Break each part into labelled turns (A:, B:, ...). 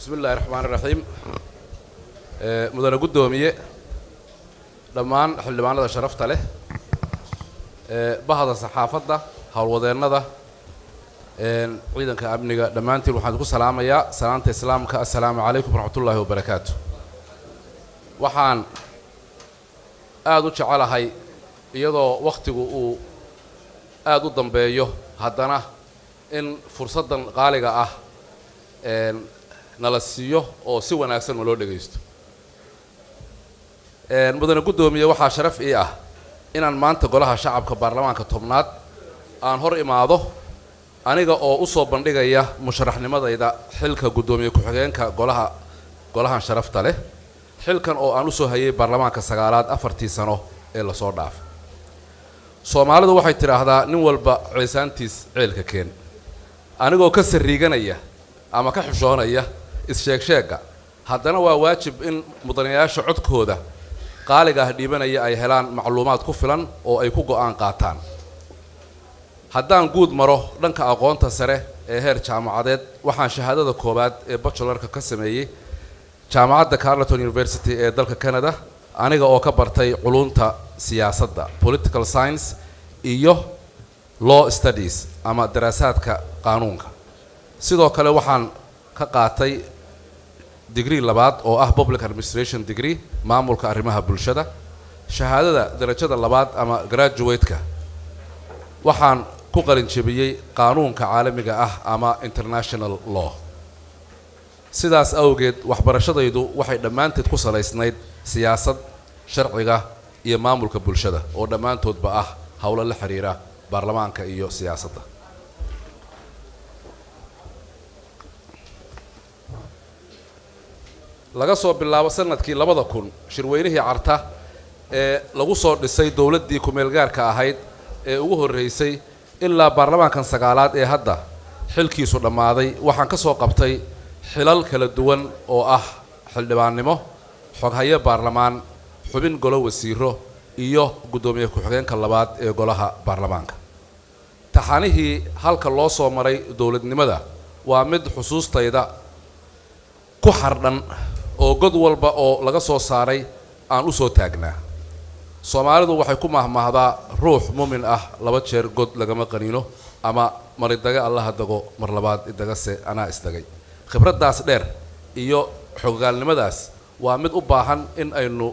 A: Bismi illahi raxmaan iraxiim. Mudane guddoomiye, dhammaan xildhibaanada sharafta leh, bahda saxaafadda, howlwadeennada, ciidanka amniga, dhammaantiin waxaan ku salaamayaa salaanta islaamka: assalaamu calaykum waraxmatullaahi wabarakaatu. Waxaan aada u jecelahay, iyadoo wakhtigu uu aada u dambeeyo, haddana in fursaddan qaaliga ah nala siiyo oo si wanaagsan naloo dhegaysto. Mudane guddoomiye, waxaa sharaf ii ah inaan maanta Golaha Shacabka baarlamaanka 10aad aan hor imaado, aniga oo usoo bandhigaya musharaxnimadayda xilka guddoomiye ku-xigeenka golaha, golahan sharafta leh, xilkan oo aan usoo hayay baarlamaanka 9aad 4tii sano ee lasoo dhaafay. Soomaalidu waxay tidhaahdaa, "Nin walba ceesaantiis ceelka keen." Anigoo ka sariiganaya ama ka xishoonaya is-sheeg-sheegga, haddana waa waajib in mudanayaasha codkooda qaaliga ah dhiibanaya ay helaan macluumaad ku filan oo ay ku go'aan qaataan. Haddaan guud maro dhanka aqoonta sare ee heer jaamacadeed, waxaan shahaadada koowaad ee bachelorka ka sameeyey jaamacadda Carleton University ee dalka Canada, aniga oo ka bartay culunta siyaasadda, political science, iyo law studies ama daraasaadka qaanuunka. Sidoo kale waxaan ka qaatay degree labaad oo ah public administration degree, maamulka arrimaha bulshada. Shahaadada darajada labaad ama graduate-ka waxaan ku qalin jebiyey qaanuunka caalamiga ah ama international law. Sidaas awgeed, waxbarashadaydu waxay dhammaanteed ku salaysnayd siyaasad, sharciga iyo maamulka bulshada, oo dhammaantoodba ah howlo la xiriira baarlamaanka iyo siyaasadda. Laga soo bilaabo sanadkii 2000, shirweynihii Carta ee lagu soo dhisay dowladdii ku-meelgaarka ahayd ee ugu horreysay ilaa baarlamaankan 9aad ee hadda xilkiisu dhammaaday, waxaan ka soo qabtay xilal kala duwan oo ah xildhibaannimo, xoghaye baarlamaan, xubin golo wasiiro iyo guddoomiye ku-xigeenka labaad ee golaha baarlamaanka. Taxanihii halka loo soo maray dowladnimada waa mid xusuustayda ku xardhan oo god walba oo laga soo saaray aan u soo taagnaa. Soomaalidu waxay ku mahmaahdaa, "Ruux mumin ah laba jeer god lagama qaniino," ama "Maridaga allaha dago, mar labaad idagase anaa isdagay." Khibraddaas dheer iyo xogaalnimadaas waa mid u baahan in aynu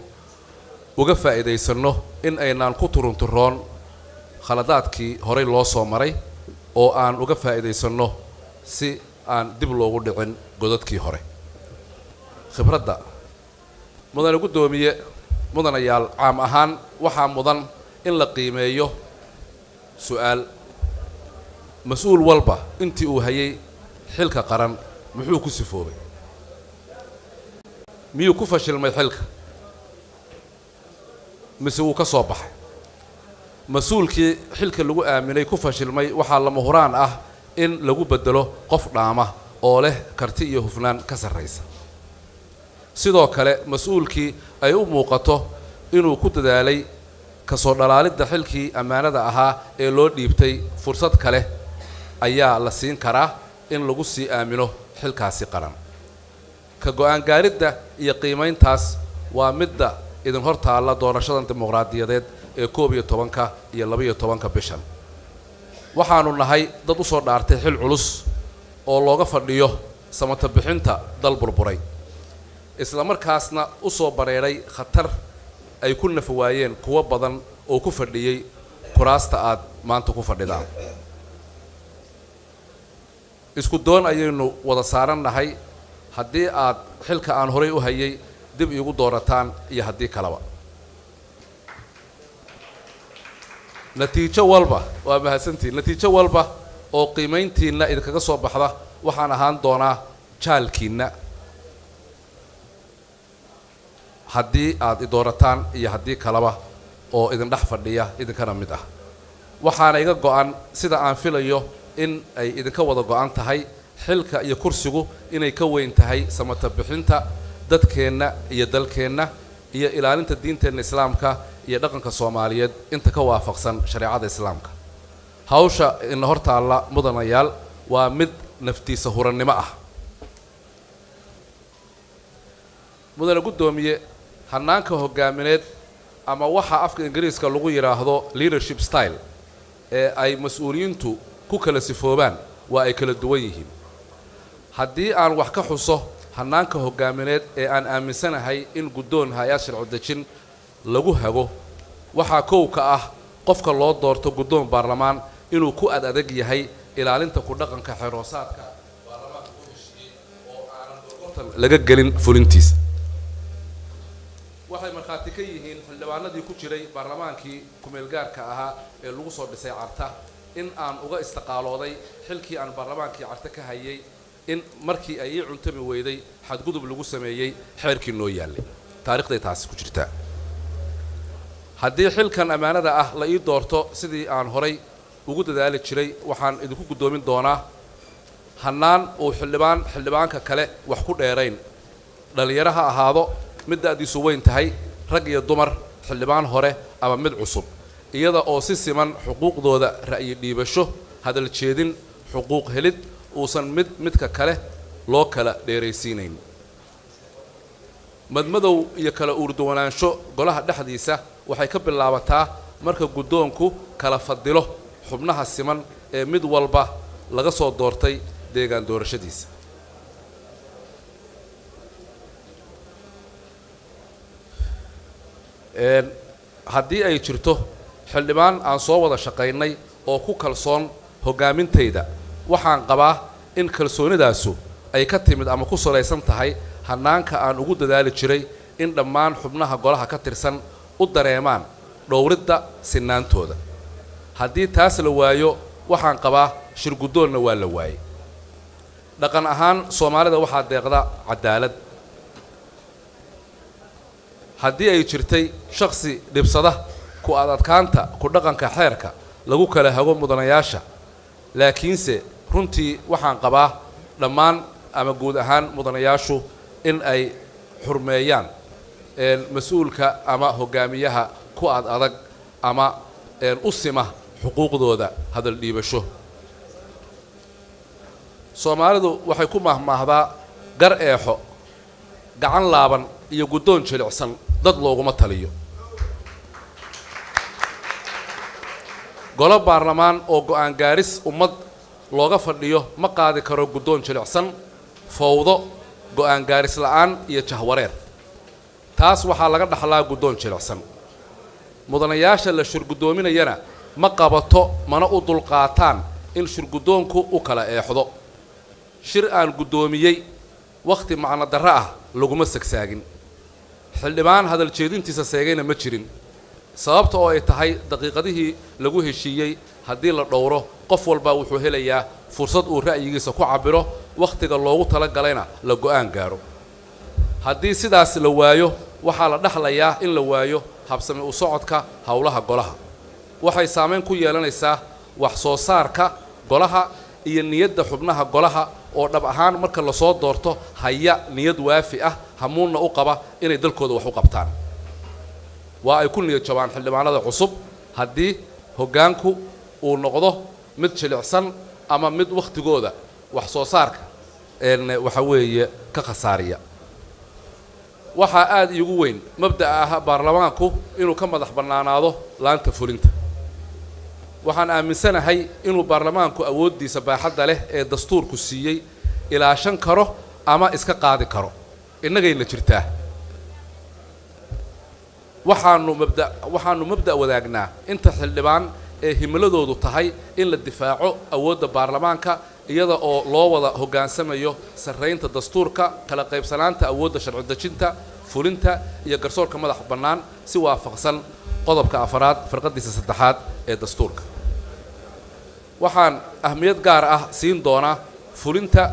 A: uga faa'iidaysanno in aynaan ku turunturoon khaladaadkii horay loo soo maray, oo aan uga faa'iidaysanno si aan dib loogu dhicin godadkii hore. Khibradda, mudane guddoomiye, mudanayaal, caam ahaan waxaa mudan in la qiimeeyo su'aal: mas-uul walba intii uu hayay xilka qaran muxuu ku sifoobay? Miyuu ku fashilmay xilka mise wuu ka soo baxay? Mas-uulkii xilka lagu aaminay ku fashilmay waxaa lama huraan ah in lagu beddelo qof dhaama oo leh karti iyo hufnaan ka sarraysa. Sidoo kale, mas-uulkii ay u muuqato inuu ku dadaalay kasoo dhalaalidda xilkii ammaanada ahaa ee loo dhiibtay, fursad kale ayaa la siin karaa in lagu sii aamino xilkaasi qaran. Ka go'aan gaaridda iyo qiimayntaas waa midda idin hor taalla doorashadan dimuqraadiyadeed ee 11-ka iyo 12-ka bishan. Waxaanu nahay dad u soo dhaartay xil culus oo looga fadhiyo samata bixinta dal burburay, isla markaasna u soo bareedhay khatar ay ku naf waayeen kuwo badan oo ku fadhiyey kuraasta aad maanta ku fadhidaan. Isku doon ayaynu wada saaran nahay, haddii aad xilka aan horay u hayay dib iigu doorataan iyo haddii kaleba. Natiijo walba waa mahadsantihin. Natiijo walba oo qiimayntiinna idinkaga soo baxda, waxaan ahaan doonaa jaalkiinna, haddii aad i doorataan iyo haddii kaleba, oo idin dhex fadhiya, idinkana mid ah. Waxaana iga go'an, sida aan filayo in ay idinka wada go'an tahay, xilka iyo kursigu inay ka weyn tahay samata bixinta dadkeenna iyo dalkeenna iyo ilaalinta diinteenna islaamka iyo dhaqanka Soomaaliyeed inta ka waafaqsan shareecada islaamka. Hawsha ina hor taalla, mudanayaal, waa mid naftiisa hurannimo ah. Mudane guddoomiye, hannaanka hoggaamineed ama waxa afka Ingiriiska lagu yidhaahdo leadership style ee ay mas-uuliyiintu ku kala sifoobaan waa ay kala duwan yihiin. Haddii aan wax ka xuso hannaanka hoggaamineed ee aan aaminsanahay in guddoon hay-ad sharci dejin lagu hago, waxaa kow ka ah qofka loo doorto guddoon baarlamaan inuu ku ad adag yahay ilaalinta ku dhaqanka xeroosaadka baarlamaanka ku heshiiyey oo aanan gorgortan laga gelin fulintiisa. Waxay markhaati ka yihiin xildhibaanadii ku jiray baarlamaankii kumeelgaarka ahaa ee lagu soo dhisay Carta in aan uga istiqaalooday xilkii aan baarlamaankii Carte ka hayay in markii ay ii cuntami weyday xadgudub lagu sameeyey xeerkii noo yaallay. Taarikhday taasi ku jirtaa. Haddii xilkan ammaanada ah la ii doorto, sidii aan horay ugu dadaali jiray waxaan idinku guddoomin doonaa hannaan uu xildhibaan xildhibaanka kale wax ku dheerayn, dhallinyaro ha ahaado, mid da'diisu weyn tahay, rag iyo dumar, xildhibaan hore ama mid cusub, iyada oo si siman xuquuqdooda ra'yi dhiibasho, hadal jeedin, xuquuq helid uusan mid midka kale loo kala dheeraysiinayn. Madmadow iyo kala uurduwanaansho golaha dhexdiisa waxay ka bilaabataa marka guddoonku kala fadilo xubnaha siman ee mid walba laga soo doortay deegaan doorashadiisa. Haddii ay jirto xildhibaan aan soo wada shaqaynay oo ku kalsoon hoggaamintayda, waxaan qabaa in kalsoonidaasu ay ka timid ama ku salaysan tahay hannaanka aan ugu dadaali jiray in dhammaan xubnaha golaha ka tirsan u dareemaan dhowridda sinaantooda. Haddii taas la waayo, waxaan qabaa shir guddoonna waa la waayey. Dhaqan ahaan Soomaalida waxaa deeqda cadaalad. Haddii ay jirtay shakhsi dhibsada ku ad adkaanta ku dhaqanka xeerka lagu kala hago mudanayaasha, laakiinse runtii waxaan qabaa dhammaan ama guud ahaan mudanayaashu in ay xurmeeyaan mas-uulka ama hoggaamiyaha ku ad adag ama u sima xuquuqdooda hadal dhiibasho. Soomaalidu waxay ku mahmaahdaa gar eexo, gacan laaban iyo guddoon jilicsan dad looguma taliyo. Golo baarlamaan oo go'aan gaaris ummad looga fadhiyo ma qaadi karo guddoon jilicsan, fowdo, go'aan gaaris la'aan iyo jahwareer. Taas waxaa laga dhaxlaa guddoon jilicsan. Mudanayaasha la shirguddoominayana ma qabato mana u dulqaataan in shirguddoonku u kala eexdo. Shir aan guddoomiyey wakhti macno darro ah laguma sagsaagin, xildhibaan hadal jeedintiisa seegayna ma jirin, sababta oo ay tahay daqiiqadihii lagu heshiiyey haddii la dhowro, qof walba wuxuu helayaa fursad uu ra'yigiisa ku cabbiro, wakhtiga loogu tala galayna la go'aan gaaro. Haddii sidaas la waayo, waxaa la dhexlayaa in la waayo habsami u socodka howlaha golaha. Waxay saamayn ku yeelanaysaa wax soo saarka golaha iyo niyadda xubnaha golaha oo dhab ahaan marka lasoo doorto haya niyad waafi ah, hamuunna u qaba inay dalkooda wax u qabtaan. Waa ay ku niyad jabaan xildhibaanada cusub haddii hoggaanku uu noqdo mid jilicsan ama mid wakhtigooda wax soo saarka waxa weeye ka khasaariya. Waxaa aada iigu weyn mabda'a ah baarlamaanku inuu ka madax bannaanaado laanta fulinta. Waxaan aaminsanahay inuu baarlamaanku awooddiisa baaxadda leh ee dastuurku siiyey ilaashan karo ama iska qaadi karo, innagayna jirtaa. Waxaanu mabda' wadaagnaa inta xildhibaan ee himiladoodu tahay in la difaaco awoodda baarlamaanka, iyada oo loo wada hoggaansamayo sarraynta dastuurka, kala qaybsanaanta awoodda sharci dejinta, fulinta iyo garsoorka madax bannaan si waafaqsan qodobka 4aad farqadiisa 3aad ee dastuurka. Waxaan ahmiyad gaar ah siin doonaa fulinta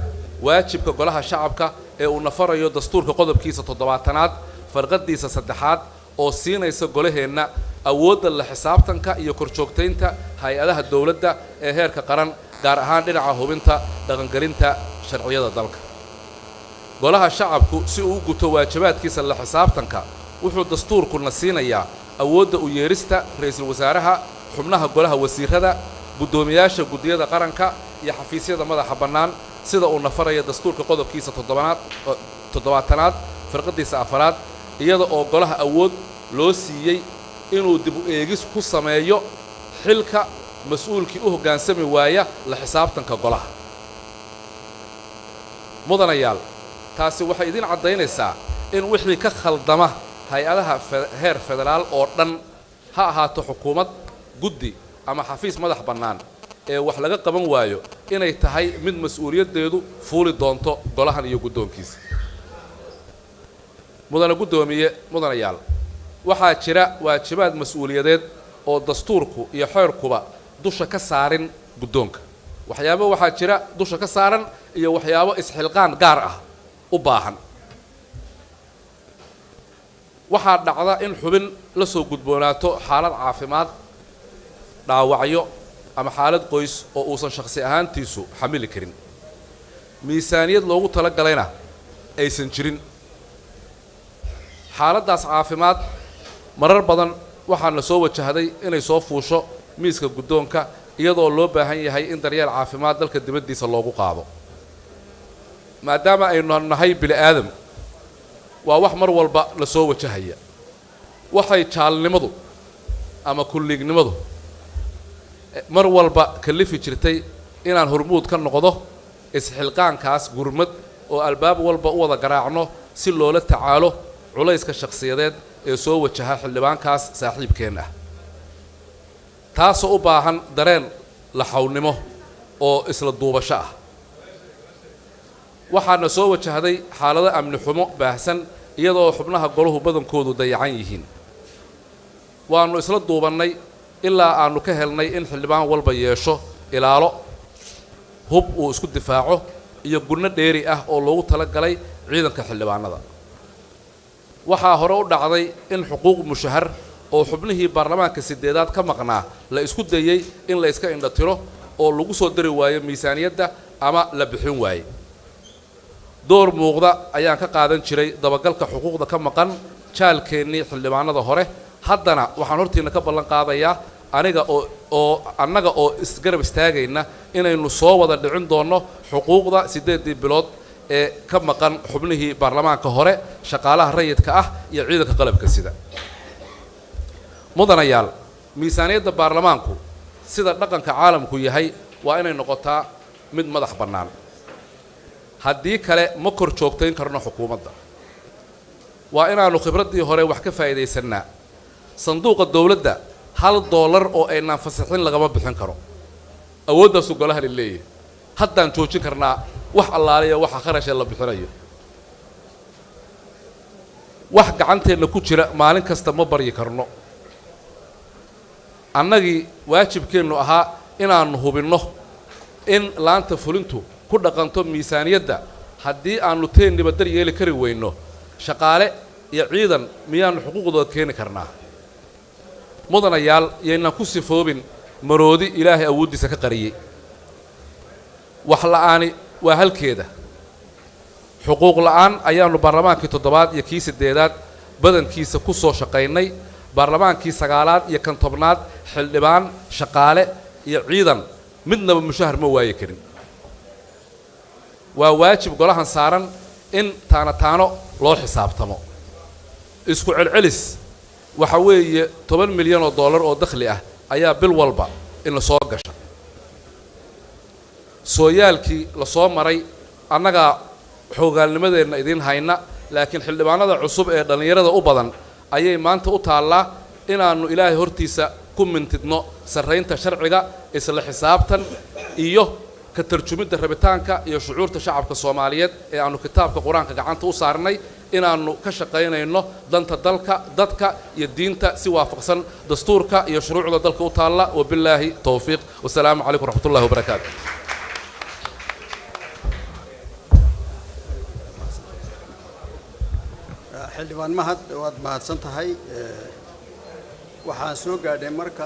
A: waajibka golaha shacabka ee uu nafarayo dastuurka qodobkiisa 70aad farqadiisa 3aad oo siinaysa golaheenna awoodda la xisaabtanka iyo korjoogtaynta hay-adaha dowladda ee heerka qaran, gaar ahaan dhinaca hubinta dhaqangelinta sharciyada dalka. Golaha shacabku si uu u guto waajibaadkiisa la xisaabtanka, wuxuu dastuurkuna siinayaa awoodda u yeerista ra'iisul wasaaraha, xubnaha golaha wasiirada, guddoomiyaasha guddiyada qaranka iyo xafiisyada madaxa bannaan, sida uu nafaraya dastuurka qodobkiisa 70aad Firqadiisa afaraad, iyada oo golaha awood loo siiyey inuu dib u eegis ku sameeyo xilka mas-uulkii u hoggaansami waaya la xisaabtanka golaha. Mudanayaal, taasi waxay idiin caddaynaysaa in wixii ka khaldama hay-adaha heer federaal oo dhan, ha ahaato xukuumad, guddi ama xafiis madax bannaan, ee wax laga qaban waayo inay tahay mid mas-uuliyaddeedu fuuli doonto golahan iyo guddoonkiisa. Mudane guddoomiye, mudanayaal, waxaa jira waajibaad mas-uuliyadeed oo dastuurku iyo xeerkuba dusha ka saarin guddoonka. Waxyaabo waxaa jira dusha ka saaran iyo waxyaabo isxilqaan gaar ah u baahan. Waxaa dhacda in xubin la soo gudboonaato xaalad caafimaad, dhaawacyo ama xaalad qoys oo uusan shakhsi ahaantiisu xamili karin, miisaaniyad loogu tala galayna aysan jirin. Xaaladdaas caafimaad marar badan waxaana soo wajahday inay soo fuusho miiska guddoonka, iyadoo loo baahan yahay in daryeel caafimaad dalka dibaddiisa loogu qaado. Maadaama aynu nahay bini aadam, waa wax mar walba la soo wajahaya. Waxay jaalnimadu ama kulliignimadu mar walba kallifi jirtay inaan hormuud ka noqdo isxilqaankaas gurmad oo albaab walba u wada garaacno si loola tacaalo culayska shakhsiyadeed ee soo wajaha xildhibaankaas saaxiibkeen ah, taasoo u baahan dareen laxawnimo oo isla duubasho ah. Waxaana soo wajahday xaalado amni xumo baahsan, iyadoo xubnaha golahu badankoodu dayacan yihiin. Waannu isla duubannay ilaa aannu ka helnay in xildhibaan walba yeesho ilaalo, hub uu isku difaaco iyo gunno dheeri ah oo loogu tala galay ciidanka xildhibaanada. Waxaa hore u dhacday in xuquuq mushahar oo xubnihii baarlamaanka sideedaad ka maqnaa la isku dayey in la iska indhatiro oo lagu soo dari waayo miisaaniyadda ama la bixin waaye. Door muuqda ayaan ka qaadan jiray dabagalka xuquuqda ka maqan jaalkeennii xildhibaanada hore. Haddana waxaan hortiina ka ballan qaadayaa, aniga oo annaga oo isgarab istaagayna, inaynu soo wada dhicin doonno xuquuqda 8dii bilood ee ka maqan xubnihii baarlamaanka hore, shaqaalaha rayidka ah iyo ciidanka qalabka sida. Mudanayaal, miisaaniyadda baarlamaanku sida dhaqanka caalamku yahay waa inay noqotaa mid madax bannaan, haddii kale ma kor joogtayn karno xukuumadda. Waa inaannu khibraddii hore wax ka faa'iidaysannaa. Sanduuqa dowladda hal doolar oo aynaan fasixin lagama bixin karo. Awooddaasuu golahani leeyahay. Haddaan joojin karnaa wax allaaliya waxa kharashee la bixinayo. Wax gacanteenna ku jira maalin kasta ma baryi karno. Annagii waajibkeennu ahaa inaannu hubinno in laanta fulintu ku dhaqanto miisaaniyadda, haddii aannu teenniba dar yeeli kari weyno, shaqaale iyo ciidan miyaannu xuquuqdooda keeni karnaa? Mudanayaal, yaynaan ku sifoobin maroodi Ilaahay awooddiisa ka qariyey. Wax la'aani waa halkeeda. Xuquuq la'aan ayaannu baarlamaankii toddobaad iyo kii siddeedaad badankiisa ku soo shaqaynay. Baarlamaankii sagaalaad iyo kan 10aad xildhibaan, shaqaale iyo ciidan midnaba mushahar ma waayi karin. Waa waajib golahan saaran in taano taano loo xisaabtamo. Isku celcelis waxa weeye 10 milyan oo dollar oo dakhli ah ayaa bil walba in la soo gasha. Sooyaalkii la soo maray annagaa xoogaalnimadeenna idiin hayna, laakiin xildhibaanada cusub ee dhallinyarada u badan ayay maanta u taallaa inaannu Ilaahay hortiisa ku mintidno sarraynta sharciga, isla xisaabtan iyo ka tarjumidda rabitaanka iyo shucuurta shacabka Soomaaliyeed ee aannu kitaabka Qur-aanka gacanta u saarnay, inaannu ka shaqaynayno danta dalka, dadka iyo diinta si waafaqsan dastuurka iyo shuruucda dalka u taalla. Wabilaahi towfiiq, wasalaamu calaykum waraxmat ullahi wabarakaatu.
B: Xildhibaan Mahad, waad mahadsan tahay. Waxaan soo gaadhay marka